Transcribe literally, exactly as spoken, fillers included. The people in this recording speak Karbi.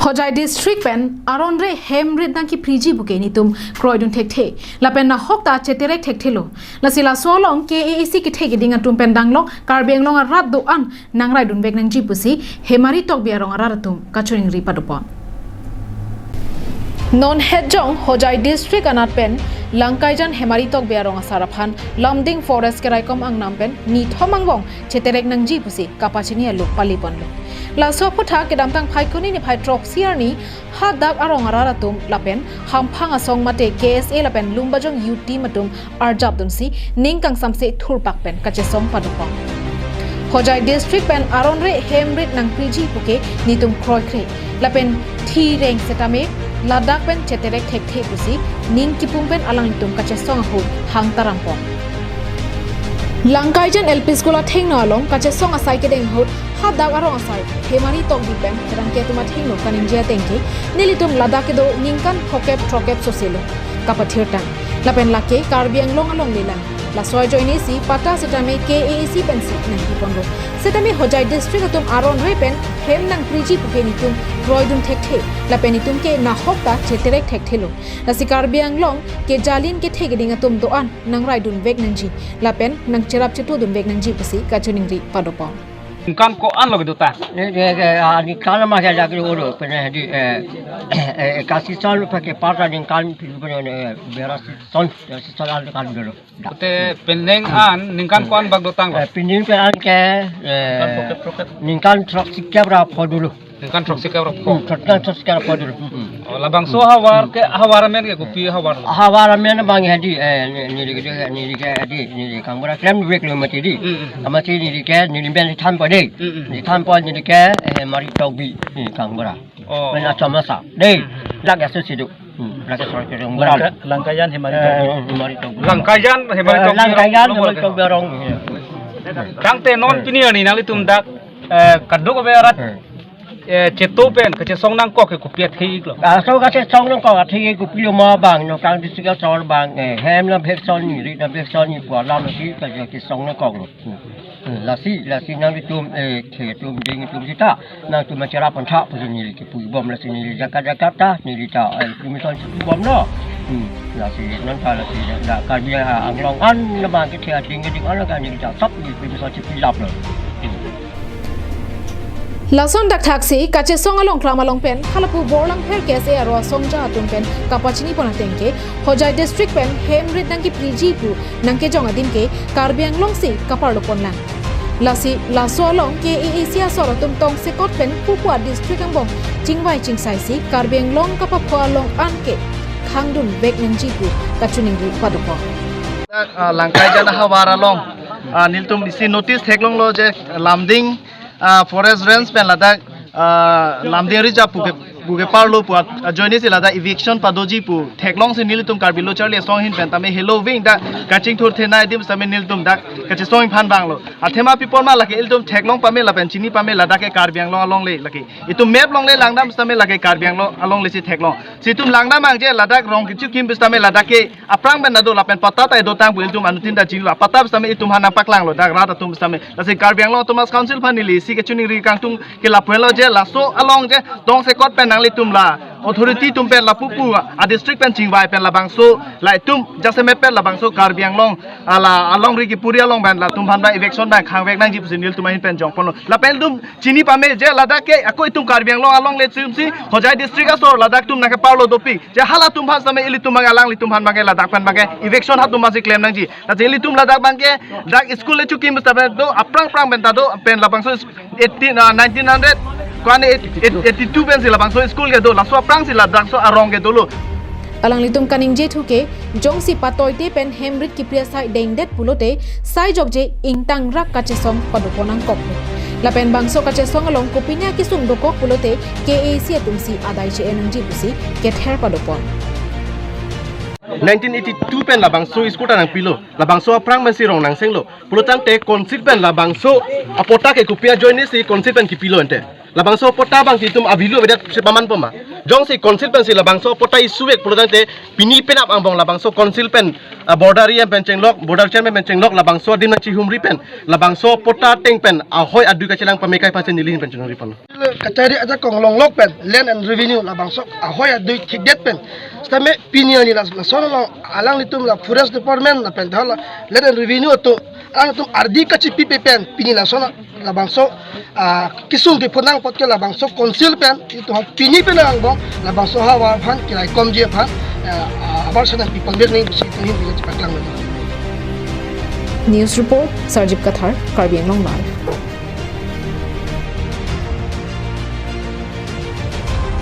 Hojai district pen aron re hem rit nangkipriji puke netum kroidun thekthe. Lapen nahok ta cheterek thekthelo. Lasi laso along K A A C kethe keding atum pen danglok Karbi Anglong arat do-an nangraidunvek nangji pusi Hemari Tokbi arong arat atum kachiningri padopon. Non hetjong Hojai district anat pen Langkaijan Hemari Tokbi arong asar aphan Lumding Forest keraikom angnam pen nithom angbong cheterek nangji pusi kapachini alo paliponlo. Laso aphuthak kedamtang Phaikuni niphai throksi arni hadak arong arat atum lapen hamphang asong mate K S A lapen Lumbajong youth team atum arjapdunsi ning kangsamse thurpak pen kachesong padopon. Hojai district pen aron re hem rit nangpriji puke netum kroikre lapen thi reng setame ladak pen cheterek thekthe pusi ning kipum pen alanglitum kachesong ahut hang tarampon. Langkaijan L P School athengno along kachesong asai kedeng ahut hadak arong asar Hemari Tokbi pen kerangke atum athengno kaningje atengke nelitum ladak kedo ningkan phokep throkep soselo kapathirtang. Lapen lake Karbi Anglong alongle lang. Laso ajoinesi patta setame K A A C pensi nangkiponlo. Setame Hojai district atum aron re pen hem nangpriji puke netum kroidun thekthe. Lapen netum ke nahok ta cheterek thekthelo. Lasi Karbi Anglong ke jalin kethe keding atum do-an nangraidunvek nangji. Lapen nangcherap chetudunvek nangji pusi kachiningri padopon. Ningkan ko-an lo kedotang? Ne, ne, ke, ah, ningkan ma ke jak lo oro, pene di, eh, eh, eh, kasi son pa ke parta ningkan pilu pene, eh, berasi son, berasi son an kan dolo. Te penang an ningkan ko-an bak dotang lo? Eh, penang pen an ke, eh, ningkan throksi kep ra pho dolo. Ningkan throksi kep ra pho. Hmm, ningkan throksi kep ra pho dolo. Hmm, hmm. Oh, labangso havar ke, havar amen ke kopi havar lo? Havar amen abang hedi, eh, ne, neli ke, neli ke hedi, neli kangbura klemvek lo mati di. Hmm, hmm. Amati neli ke, neli pen thanpo di. Hmm, hmm. Neli thanpo neli ke, eh, Hemari Tokbi, neli kangbura. Oh. Pen achom asa. Di, hmm, hmm, lake aso si do. Hmm, lake aso si do. Langka-, Langkaijan Hemari Tokbi. Eh, Hemari Tokbi. Langkaijan Hemari Tokbi. Eh, Langkaijan Hemari Tokbi arong. Tangte non pini arni nanglitum dak, eh, kadokave arat, eh, cheto pen kachesong nangkok ke kopi atheke lo? Laso kachesong nangkok atheke kopilo ma bang, nokang district asor bang, eh, hem nangvek son ni, rit nangvek son ni pu alam si kachesong nangkoklo. Hmm. Hmm, lasi, lasi nanglitum, eh, the atum ding atum sita, nangtum macherap pon tha pusi neli kipubom, lasi neli jaga jaga ta, neli ta, eh, permission si pubomlo. Hmm, lasi non ta lasi da Karbi Anglong an labang kethe ading ading an la neli ta sap neli permission si pilaplo. Hmm. Lason dak thaksi kachesong along klam along pen halapu Borlangpher K S A aro asongja atum pen kapachini pon atengke Hojai district pen hem rit nangkipriji pu nangkejong adim ke Karbi Anglong si kaparlo ponlang. Lasi laso along K A A C asor atum tongsekot pen pupu a district angbong chingvai chingsai si Karbi Anglong kapapho along an ke khangdunvek nangji pu kachiningri padopon. Ah, Langkaijan ahavar along, ah, nelitum isi notice theklonglo je Lumding, ah, Forest Range pen ladak, ah, Lumding Reserve pu ke, pu ke parlo pu at-, ajoinesi ladak eviction padoji pu theklongsi nelitum Karbi Lo Charli Asong ahin pen tame helo ving dak kachingthur thenei adim setame nelitum dak kachesong aphan vanglo. Athema pi apot ma lake ilitum theklong pame lapen chini pame ladak ke Karbi Anglong alongle lake. Itum map longle langdam setame lake Karbi Anglong alongle si theklong. Si itum langdam angje ladak rong kechikim pu setame ladak ke aphrang pen ta do lapen patta ta dotang pu ilitum anuttin ta chinilo. Patta pu setame itum aphan nangpaklanglo dak rat atum pu setame. Lasi Karbi Anglong Autonomous Council aphan neli isi kachiningri kangtung ke lapu-an lo je laso along je tongsekot pen nanglitum la authority atum pen lapu pu a district pen chingvai pen labangso la itum jasemet pen labangso Karbi Anglong ala alongri kipuri along pen latum aphan ta eviction ta khangvek nangji pusi nelitum ahin pen jongponlo. Lapen itum chini pame je ladak ke ako itum Karbi Anglong alongle chumsi Hojai district asor ladak atum nangkeparlo dopik. Je halatum aphan setame ilitum abang alanglitum aphan abang ke ladak pen abang ke eviction halatum aphan si klem nangji. Lasi ilitum ladak abang ke dak school le chukim setame do aphrang aphrang pen ta do pen labangso eighteen, ah, nineteen hundred ko-an eight-, eight-, eighty-two pensi labangso school ke do, laso aphrangsi ladakso arong ke dolo. Alanglitum kaningjethur ke, jongsi patoite pen hem rit kipri asai dengdet pulote, sai jokje ingtangrak kachesong padopon nangkok. Lapen bangso kachesong along kopine akesung dokok pulote, K A A C atumsi adai che-en nangji pusi kether padopon. Nineteen eighty-two pen labangso school ta nangpilo, labangso aphrang pensi rong nangsenglo. Pulotangte council pen labangso apatta ke kopi ajoinesi council pen kipilo ante. Labangso patta abang si itum a-value avedet si paman poma. Jongsi council pensi labangso patta issue vek pulo tangte pini penap angbong labangso council pen, ah, border E M pen chenglok, border chairman pen chenglok, labangso adim nangchihumri pen, labangso patta ateng pen ahoi adui kachelang pame kai aphansi neli ahin pen chonghumri pon. Kachari ajakong longlok pen Land and Revenue labangso ahoi adui thikdet pen. Sitame pini arni la, lason along alanglitum la Forest Department lapen tha la Land and Revenue atum, alangtum ardi kachipipe pen pini lason labangso, ah, kesung kephonang apot ke labangso council pen itum pini pen angbong labangso ahavar aphan keraikomji aphan, ah, ah, abar sana people learning si itum ahin pen chepaklang lo. News report, Sarjip Kathar, Karbi Anglong Live.